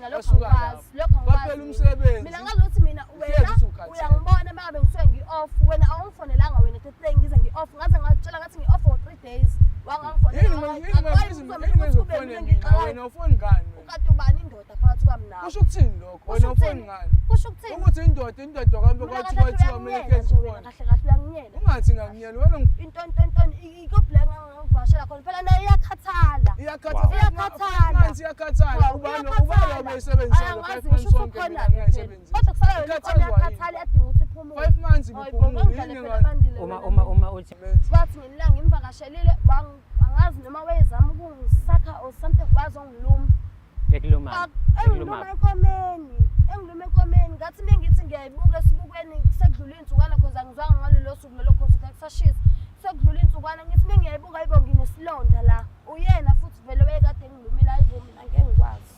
Lokho Wasuka angikwazi, lapho. lokho angikwazi Kwaphela mina. umsebenzi. Mina ngazi ukuthi mina Uhlezi wena usukhathele. uyangibona uma ngabe ngisuke ngi-off, wena awungifonelanga wena 33 ngize ngi-off, ngaze ngatshela ngathi ngi-off for 3 days. Wangangifonela. Yini yini yini ngizofone mina, wena ufoni ngani wena? Ukade ubani indoda phakathi kwami nawe? Kusho ukuthini lokho? Kusho Wena ufoni ukuthini? ngani? Kusho ukuthini? Ukuthi indoda kambe Mina kwathi kahle kahle kwathiwa kumele uyanginyela hlezi nje wena, ifoni. kahle kahle uyanginyela. Ungathi ngakunyela wena. Into into into ikuphi la engangivakashela khona? Phela naye iyakhathala. Iyakhathala. Wow. Iyakhathala. 5 months iyakhathala. Wow, Ubani iyakhathala. ubani obeyisebenzisa lo Angazi 5 months ngisho wonke mina usukhona-ke phela. ngingayisebenzisi? Kodwa kusala yona inkomo, Ikhathazwa yini? iyakhathala, iyadinga ukuthi iphumule. 5 months Hayi bo, ibiphumule ngangidlale yini phela ngani? Bandile Uma wena. uma uthi Wathi ngelanga ngimvakashelile, angazi noma wayezama ukungisakha or something, wazongiluma. Ekuluma. Engiluma enkomeni, engiluma enkomeni. Ngathi mengithi ngiyayibuka esibukweni sekudlula iy'nsukwana, cause angizwanga ngalolo suku lolo, cause kusashisa. Sekudlula iy'nsukwana ngithi mengiyayibuka, ayibo, nginesilonda la. Uyena futhi vele wayekade engilumile. Ayibo, mina ngeke ngikwazi.